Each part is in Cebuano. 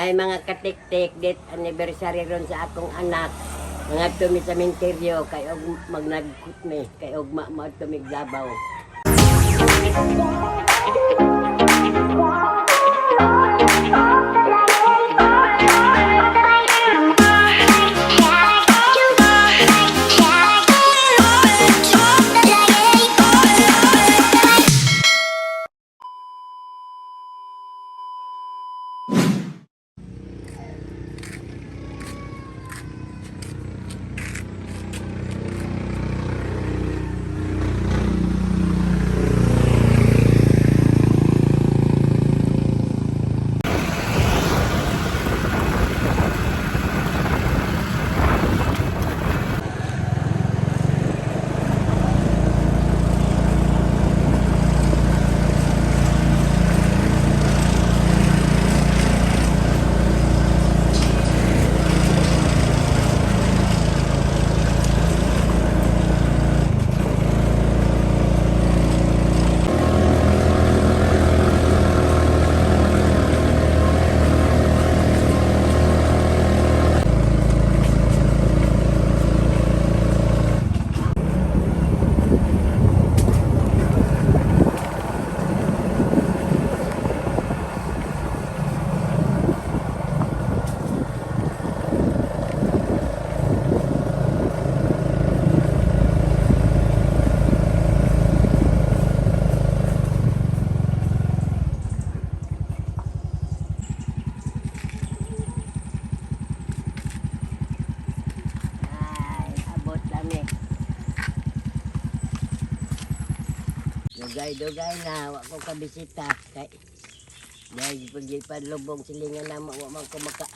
Ay, mga katiktik, death anniversary ron sa akong anak. Mga tumi sa menteryo, kay og magnagkut mi, kay og ma tumig Davao. Ay, abot kami. Dugay-dugay na, wa ko kabisita. Kay, dahil pagjipan lubong silingan na, wa man ko maka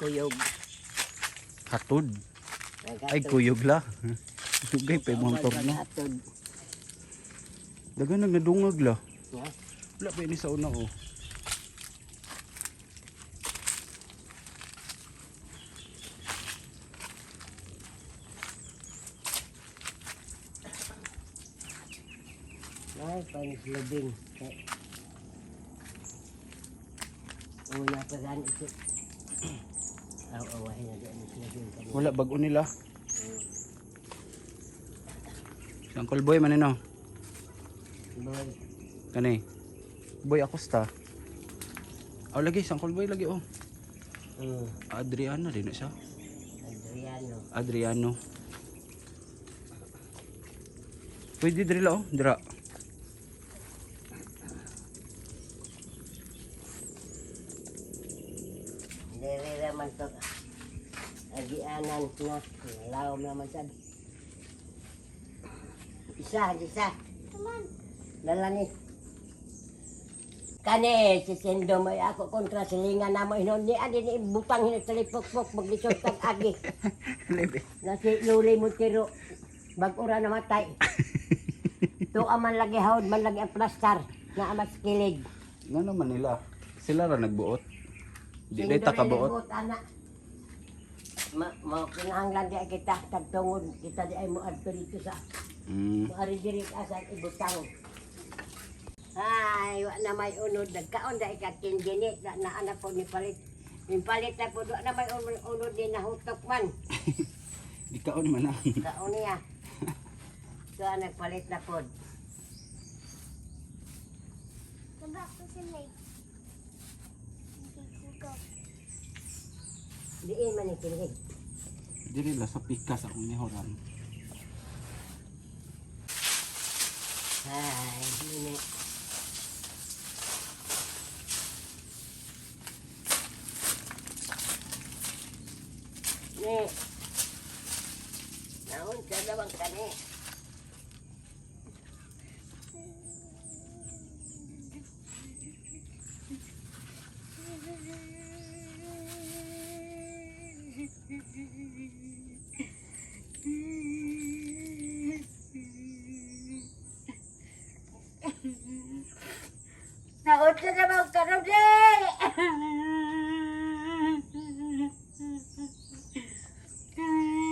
kuyog. Hatod. Ay, kuyog la. Dugay pa imong torno. Hatod. Dagan nagdungag la. Ya. Wala pa ini sa una oh. Ay, panislubing. Kay, una pa gani ito. Aw, awahin na di ang islubing kami. Wala bag-o nila. Si Uncle Boy man no. Boy, Kani. Boy Acosta. Oh, lagi si Uncle Boy lagi oh. Adriana din na siya. Adriano. Adriano. Pwede diri la oh, dira. Dili raman to. Agianan na. Lawom naman sad. Isa, isa. Dala ni. Kani, si Sendo may ako kontra silingan na mo hinon ni ani ni butang hinot sa lipok-pok maglisod tag agi. Lebe. Na si Luli mo tiro bag-ura namatay. Tuwa man lagi hawd man lagi ang plastar na amas kilig. Nga naman nila. Sila ra nagbuot. Di day ta kabuot. Ana. Ma, ma kinahanglan di ay kita tagtungod kita di ay mo adto dito sa Maari diri ka sa ibutang. Ay, wa na may unod nagkaon dai ka kindini na, na anak ko ni palit. Ni palit na po wa na may unod, unod ni nahutok man. Di kaon man na. Kaon niya. So nagpalit na pod. Diba ako sa lake? Hindi. Diin man ni kilig. Diri la sa pikas akong nihoran. Ay, nini. Ni. Naon sa dawang kani. Naon sa dawang kani. Ni.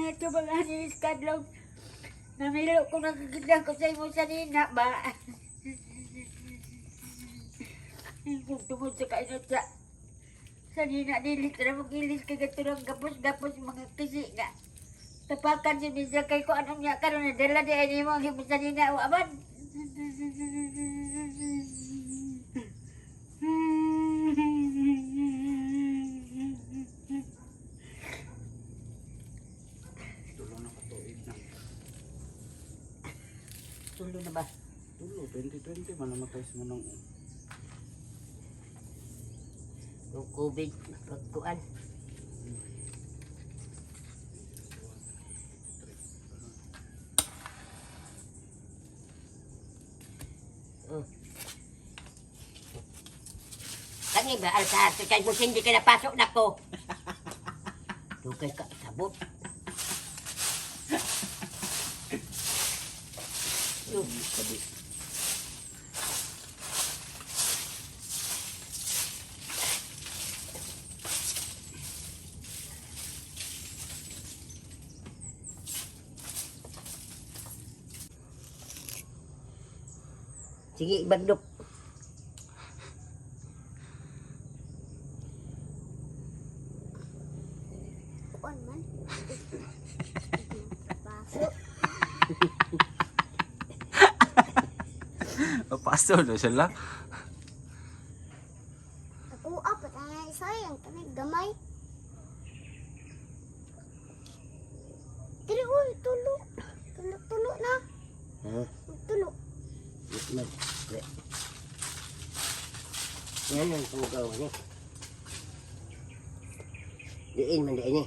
Ito ba nga ni Skadlog? Namilo ko nagkikita ko sa imo sa nina ba? Kung tungod sa kainot sa Sa nina dili ka na magilis kay gaturang gapos-gapos mga kisi nga. Tapakan si Misa kay ko anong niya karon na dala di ay nimo ang himo sa nina o aman. Tulo na ka tuig na. Tulo na ba? Tulo, 2020 man namatay si Manang. Yung COVID, pagkuan. Oh. Kani ba, alsa, kay mo hindi ka napasok na ko. Dugay ka, sabot. Sabi. Sige, ibagdok. Kuan man. Paso. Paso na sila. Ako apat ang sayang kanay gamay. Dili uy, tulo. Tulo tulo na. Ha? Tulo. Man. Yan ang pugaw ni. Diin man diin ni.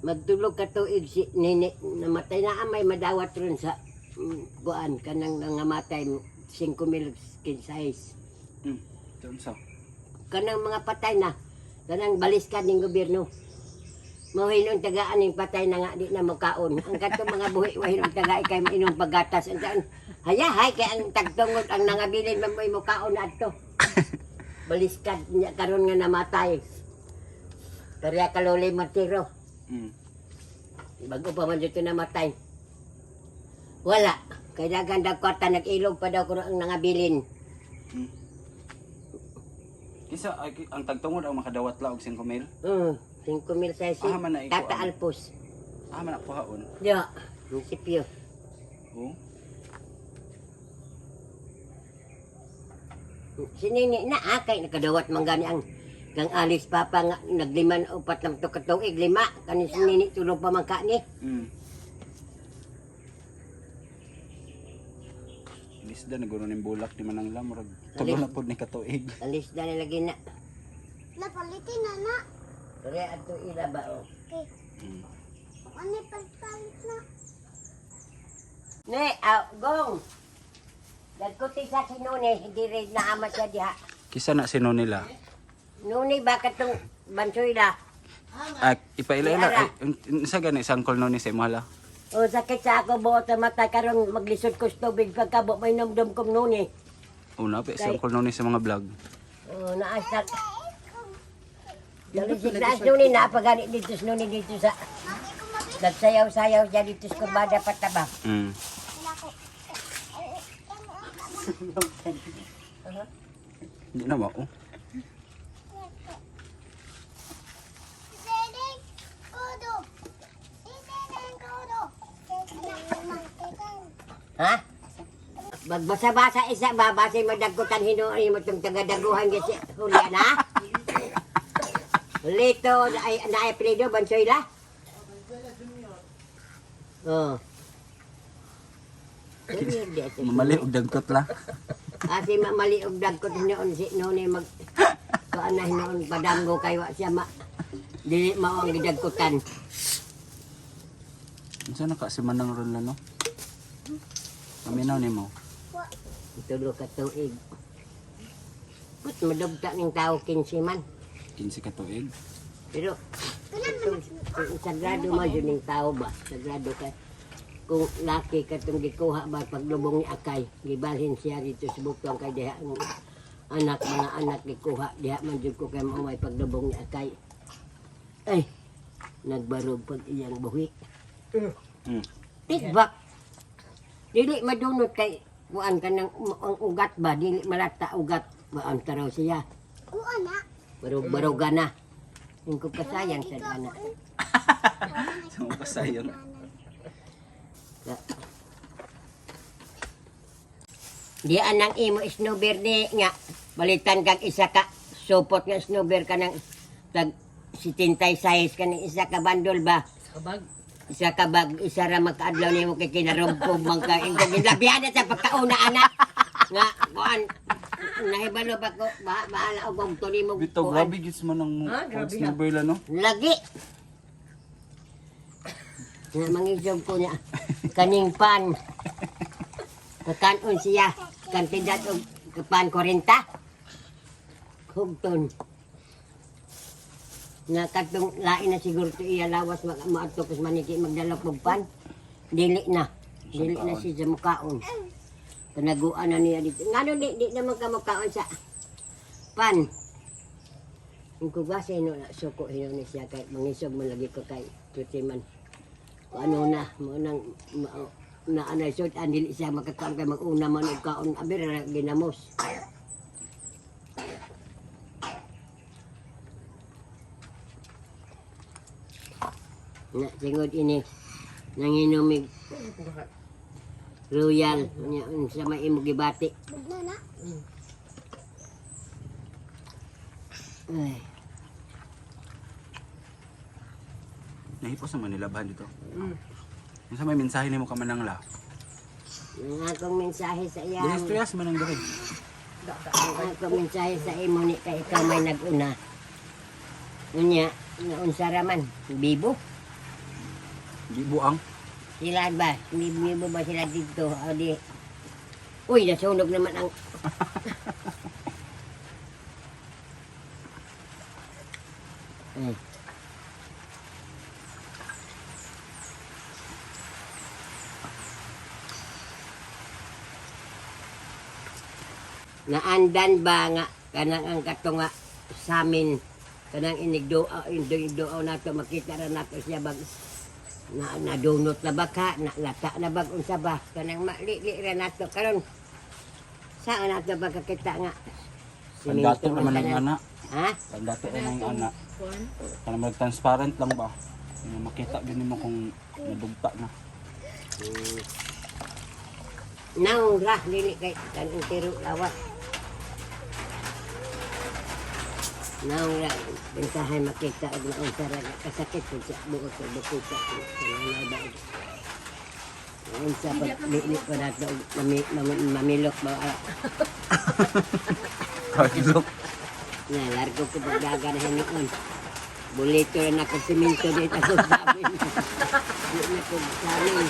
Magtulog ka tuig si nini namatay na amay madawat ron sa kuan kanang nangamatay 5 mil size Doon sa. Kanang mga patay na, kanang baliskan ning gobyerno, mahinon tagaan ning patay na nga di na mokaon ang kadtong mga buhi, wahinon taga kay mainom paggatas ang taan hayahay kay ang tagtungod ang nangabilin man mo'y mokaon adto. Baliskad niya karon nga namatay. Karya kaluli Montero. Bago pa man dito namatay, wala kay dagan dag kwarta, nag-ilog pa daw kuno ang nangabilin. Kisa ay, ang tagtungod ang makadawat la og 5 mil. 5 mil sa Ah, man na ikaw Tata Alpos. Ah, man kuhaon. Ya, munisipyo. Oh. Sinini na akay nakadawat man gani ang kang alis papa nga nagliman upat lang to katuig lima kani sinini tulog pa man ka ni. Ilis da naguro ning bulak di man ang la murag tulo na pod ni katuig. Alis na nilagi na. Napalitin na na. Kaya ato ila ba o. Okay. Ano palit na? Ne, ah, gong. Dagkuti sa si Nune, hindi rin naama siya diha. Kisa na sino nila? Nune ba katong bansoy la? Ah, ipaila-ila Ara. ay unsa gani sangkol no ni sa imo hala? O sakit sa ako buot sa mata karon maglisod ko sa tubig pagkabo may nomdom kong Nune. Una pa sangkol no ni sa mga vlog. O naasa. Dali si Naas Nune na pagani dito sa Nune dito sa Mati ko mabi. nagsayaw-sayaw siya dito sa kurbada pataba. Wala ko. Di na ba oh. Isedeng kodo. Isedeng kodo. Ha? Magbasa-basa isa ba base madagkutan hinuon mo tong tagadaguhan gyud si Julian ha? Lito ay na apelyido Bansoy la. Oh. Mamali og dagkot la. Asi mamali og dagkot hinuon si noon mag kuan na hinuon padamgo kay wa siya ma dili mao ang gidagkutan. Unsa na ka si Manang ron la no? Paminaw nimo. Tulo ka tuig. Put madugta ning tao 15 man. 15 ka tuig. Pero itong, sagrado man yun yung tao ba? Sagrado ka. Kung laki ka itong gikuha ba, paglubong ni Akay, gibalhin siya dito sa bukong kay diha ang anak, mga anak gikuha, diha man jud ko kay maumay paglubong ni Akay. Ay, Nagbarog pag iyang buhi. Tigbak. Dili madunot kay kuan ka ng ang ugat ba dili malata ugat ba ang taraw siya. Kuha na. Barog-baroga na. Yung ko kasayang sa dana. Sa mga kasayang. Di anang imo snowbear ni nga balitan kag isa ka supot nga snowbear ka ng tag 76 ka ng isa ka bandol ba? Kabag. Isa ka bag isa ra magkaadlaw nimo kay kinarugpog man ka ingko gilabihan na sa pagkauna anak. Nga kuan nahibalo ba ko ba bahala og og tuni mo Bitaw, kuan. grabe gits man ang Ah, grabe snowbear la, no? Lagi. Nga mangisog ko niya. Kaning pan. Kakanon siya. Kantidad og pan 40. Hugton. Nga katong lain na siguro to iya lawas mag maadto kus maniki magdala og pan. Dili na. Dili na siya sa mukaon. Panaguan na niya dito. Ngano di naman ka mukaon sa pan. Ang kubasa ino na suko hino ni siya kay mangisog man lagi ko kay tuti man. Kung ano na mo nang na anay sud an dili siya makakaon kay mag-una man og kaon abi ra ginamos. Na tingod ini nanginomig royal nya unsa may imo gibati. Bugna na. Ay. Nahipos naman nilabahan dito. Mm. Sa may mensahe nimo ka manang la. Ang akong mensahe sa iya. Dili istorya sa manang diri. Ang akong mensahe sa imo ni kay ikaw may nag-una. Unya, naunsa ra man, bibo. Di buang. Sila ba? Bibo ba sila dito? O di. Uy, nasunog naman ang. Ay. Naandan ba nga kanang ang katunga samin kanang inigduaw inigduaw nato makita ra nato siya bag na nadunot na ba ka na lata na bag unsa ba kanang malili ra nato karon saan nato ba kakita nga Kandato man naman ang tanan. ana. Ha. Kandato naman ang ana. Kana mag transparent lang ba? Nga makita gyud nimo kung nadugta na. Naong ra dili kay kanang tiro lawa naong ra bentahay makita og naunsa ra nga kasakit pud sa buot og bukita kanang ba unsa pag lili pa nato og mamilok ba ah. Kadlok. Nga, largo ko pagdaga na hinuon. Bulito na ako siminto dito ako sabi. Di na ko samin.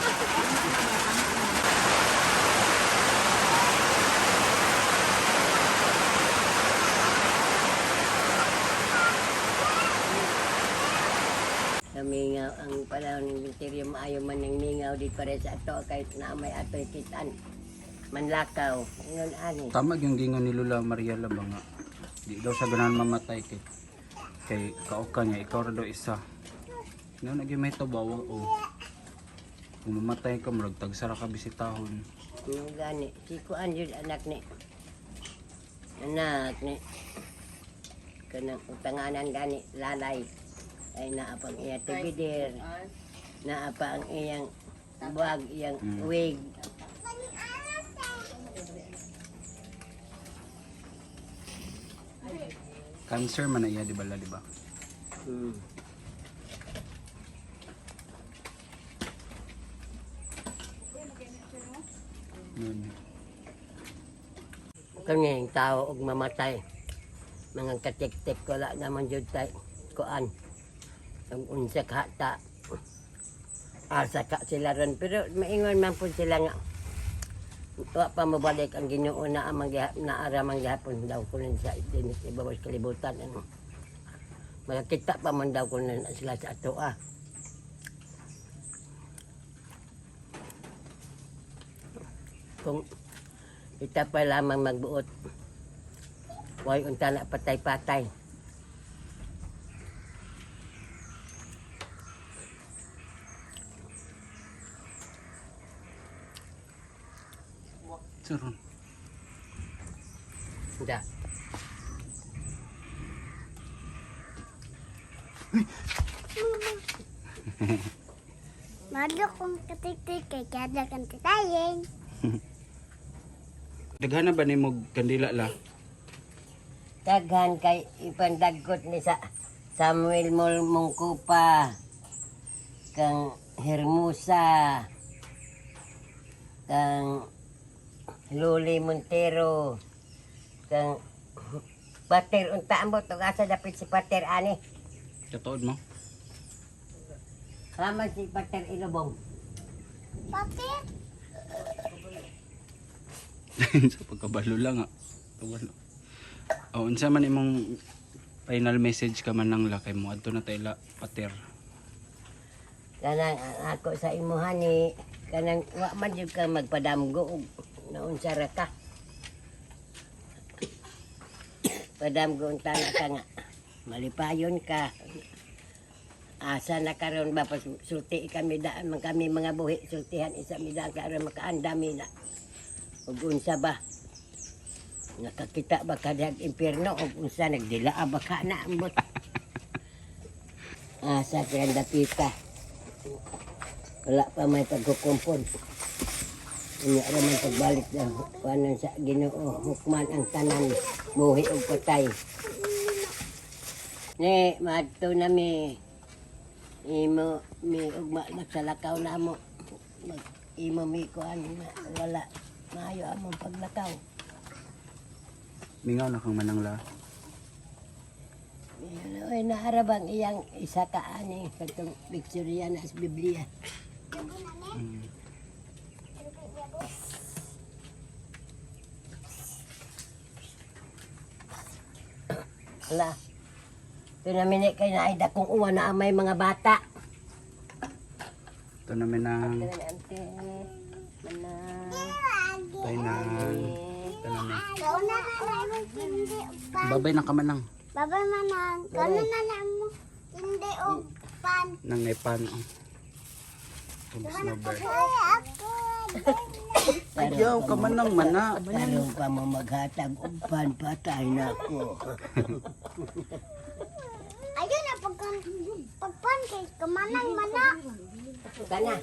Kamingaw ang panahon ng interior maayo man ng mingaw di pare sa ato kahit na may atoy kitan manlakaw ingon ani. Tama yung gingon ni Lola Maria ba nga. Di daw siya ganahan mamatay kay kay kaoka niya ikaw ra daw isa. Nga na gyud may tabaw o. Kung mamatay ka murag tagsara ka bisitahon. Yung gani, si Kuan yun anak ni. Anak ni. Kanang utanganan gani, lalay. Ay naa pang iya tigidir. Naa pa ang iyang buwag, iyang wig. Cancer man na iya di ba la di ba? Yun. Kani yung tao og mamatay. Mga katik-tik wala naman jud tay kuan. Ang unsa ka ta. Asa ka sila ron pero maingon man po sila nga wa pa mabalik ang Ginoo na amang na aramang gihapon daw kuno sa dinis ibawas kalibutan ano. Makakita pa man daw kuno sila sa ato ah. Kung kita pa lamang magbuot. Huwag unta na patay-patay. Suron. Da. Madlo kong katiktik kay kada kang titayin. Daghan na ba nimo kandila la? Daghan kay ipandagkot ni sa Samuel Mol Mongkupa kang Hermosa, kang Luli Montero, kang Pater unta mo tug asa dapit si Pater ani. Katuod mo? Kama si Pater Ilobong. Pati, Sa pagkabalo lang ah. Kabalo. O unsa man imong final message ka man lang la kay mo adto na tayo la pater. Kanang ang ako sa imuha ni kanang wa man jud ka magpadamgo og naunsa ra ka. Padamgo unta na ka nga. Malipayon ka. Asa na karon ba pas sulti kami daan man kami mga buhi sultihan isa mi daan karon makaandami na. Ug unsa ba? Nakakita ba ka dihag impierno ug unsa nagdilaa ba ka na ambot. Asa kay dapita. Wala pa may pagkukumpon. Unya ra man pagbalik na kuanon sa Ginoo, hukman ang tanan, buhi ug patay. Ni maadto na mi imo mi ugma na sa lakaw na mo. Mag, imo mi kuan wala maayo among paglakaw. Mingaw na kang manang la. Ay, naarabang iyang isa ka ani katong picture yan sa Biblia. Wala. Ito namin eh, kay naay dakong uwa na may mga bata. Ito namin ang Ito na ante. Manang. final. Ito namin. Kauna na lang mo tindi og pan. Babay na ka manang. Babay manang. Kauna na lang mo tindi og pan. Nang naipan. Oh. Ug snowbird. Ay, ako. Ayaw ka manang mana. Karon pa mo maghatag og pan patay na ako. Ayun na pagkan pagpan kay kamanang mana. Kana.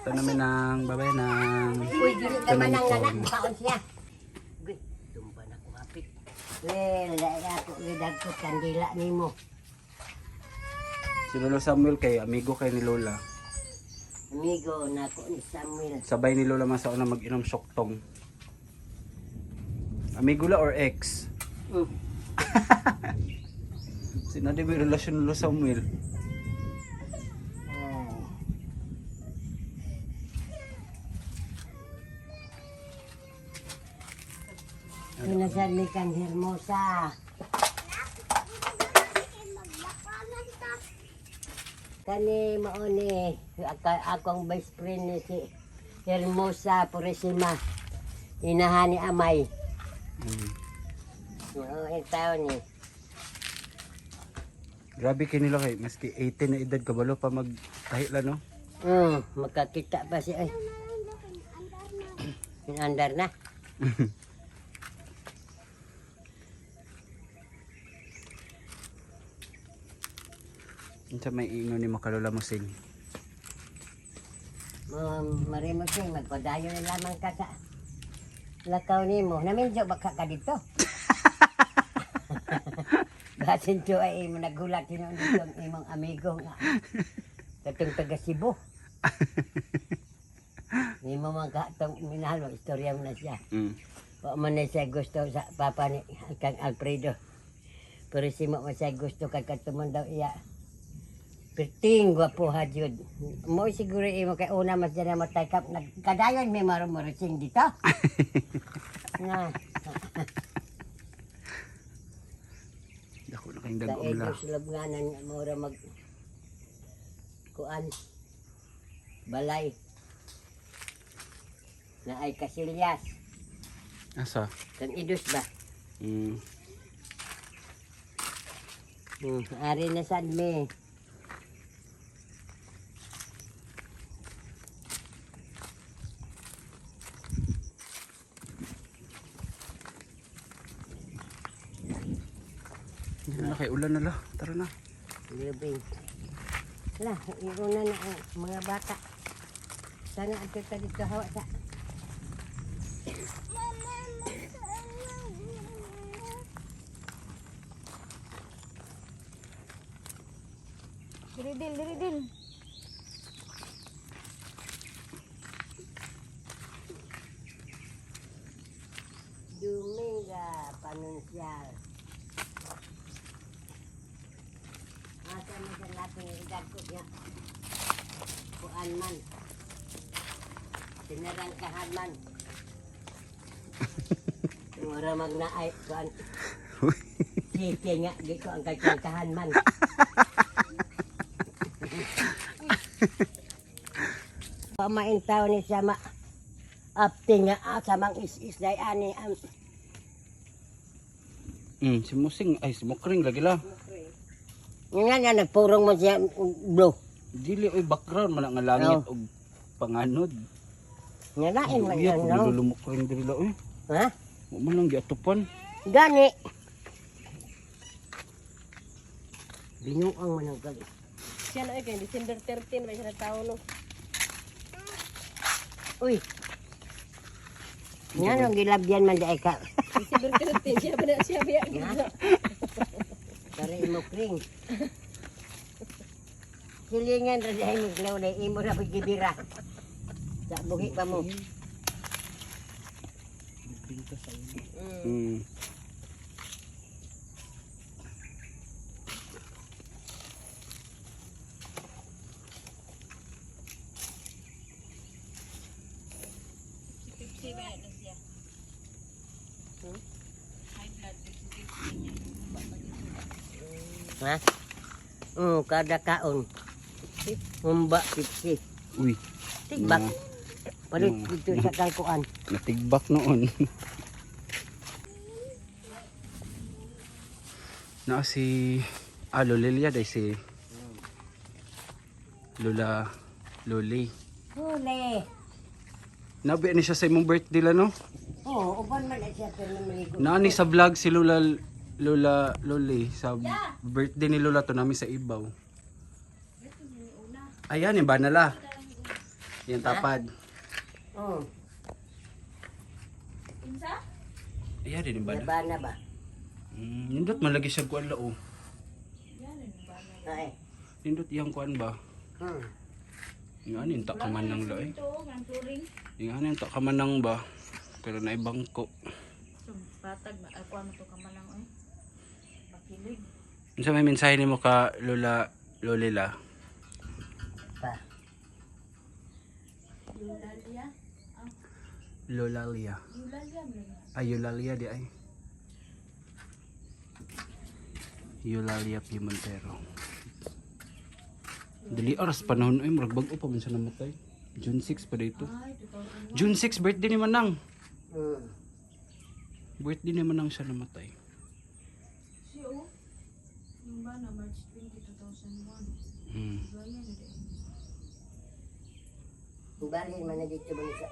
Ito namin ang babay nang. Uy, dili ka manang nanak, kaon siya. Uy, tumba na ko hapit. Well, dahil ako gidagkot kandila nimo. Si Lolo Samuel kay amigo kay ni Lola. Amigo na ako ni Samuel. Sabay ni Lola man sa una mag-inom soktong. Amigo la or ex? Sino di may relasyon Lolo Samuel? Ay. Pinasal ni kang Hermosa. Maglakanan ta. Kani mao ni akong best friend ni si Hermosa Purisima. Inahan ni Amay. Oo, ang tao ni. Grabe kay nila kay maski 18 na edad kabalo pa magtahi la no. Makakita pa siya. Ay, andar na. Unsa may ingon ni Makalola Musing? Mo marimo siya, magpadayon na lamang ka sa lakaw nimo. Namindyo baka ka dito. Basin to ay imo nagulat hinuon dito ang imong amigo nga. Katong taga Cebu. Nimo man ka tong minahal mo istorya mo na siya. Wa man na siya gusto sa papa ni kang Alfredo. Pero si mo man siya gusto kay katumon daw iya. Perting gwapo ha jud. Mo siguro imo kay una mas dyan na matay ka. Nagkadayon may marumurusing dito. Na, Dako na kayong sa dag-om la. edo sulabnganan nga mura mag kuan balay na ay kasilyas Asa? kang idus ba. Ari na sad me. Na kay ulan na la. Tara na. Lubing. Lah, iuna na ang mga bata. Sana ang kita dito hawa sa. Mama, masaan. Diridil, diridil. Duminga panunsyal. Asa man sa natin edad ko niya. Kuan man. Sinarangkahan man. Mura magnaay kuan. Sisi nga, di ko ang kagkantahan man. Pamain tao ni sama. Apti nga asa mang is-is day ani ang Si Musing ay si Mukring lagi la. Nga nga nagpurong mo siya bro. Dili oy background man nga langit og panganod. Nga lain man Iya, yan, kung no? nilulumukring diri la oy. Ha? Wa man lang giatupan. Gani. Binuang man ang gali. Siya na kay December 13 ba siya nagtaon no. Uy. Nga nung gilabyan man di ka. December 13 siya ba na siya biya gid. Para imo kring. Silingan ra dahil mo glaw na imo ra pagibira. Sa buhi pa mo. Pipsi ba na siya? High blood 50 Ha? Kada kaon. Humba, pipsi. Uy, Tigbak. Palit dito sa kangkuan. natigbak noon. Na si Lolilia day si Lola Loli. Huli. Nabi ni siya sa imong birthday la no? Oo, uban man na siya pero maligo. Naani sa vlog si Lola Lola Loli sa birthday ni Lola to nami sa Ibaw. Ayan yung banala. Yan tapad. Oo. Unsa? Ayan din yung bana. Laban na ba? Nindot man lagi siya kuan la oh. Ay. Nindot iyang kuan ba? Yung ano yung takaman ng la eh. Ito ang flooring. Yung ano yung takaman ng ba? Pero na ibang ko. So patag ba ako mo to kamalang oy. Pakilig. Unsa may mensahe nimo ka Lola Lolila? Pa. Eulalia. Lolalia. Eulalia man. Ay, Eulalia di ay. Eulalia P. Montero. Dili oras panahon ay murag bag-o pa man siya namatay. June 6 pa dito. Ay, 2001. June 6 birthday ni Manang. Birthday ni Manang siya namatay. Siya oh. Yung ba na March 20, 2001. Gaya na din. Balhin man na dito man sa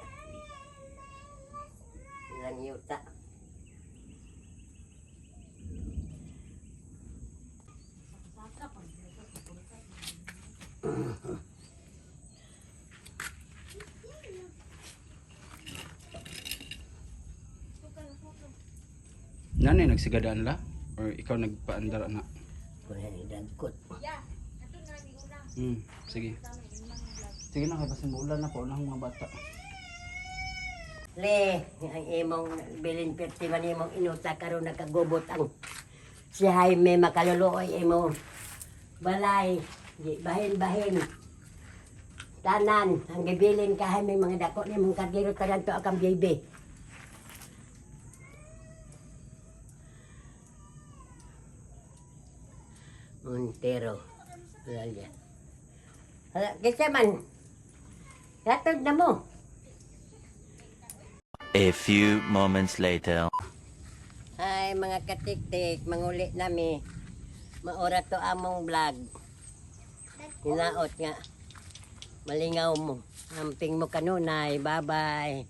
ilang yuta. Nanay nagsigadaan la or ikaw nagpaandar na? Kuna ni dagkot. Sige. Sige na kay basin ulan na po unang mga bata. Le, ang imong bilin perti man imong inuta karon nakagubot ang si Jaime makaluluoy imo balay di bahin-bahin tanan ang gibilin ka Jaime mga dako nimong kardero tanan to akang baby. Montero. Wala. Hala, kinsa man? Hatod na mo. A few moments later. Ay, mga katiktik, manguli nami. Maora to among vlog. Hinaot nga. Malingaw mo. Amping mo kanunay. Bye-bye.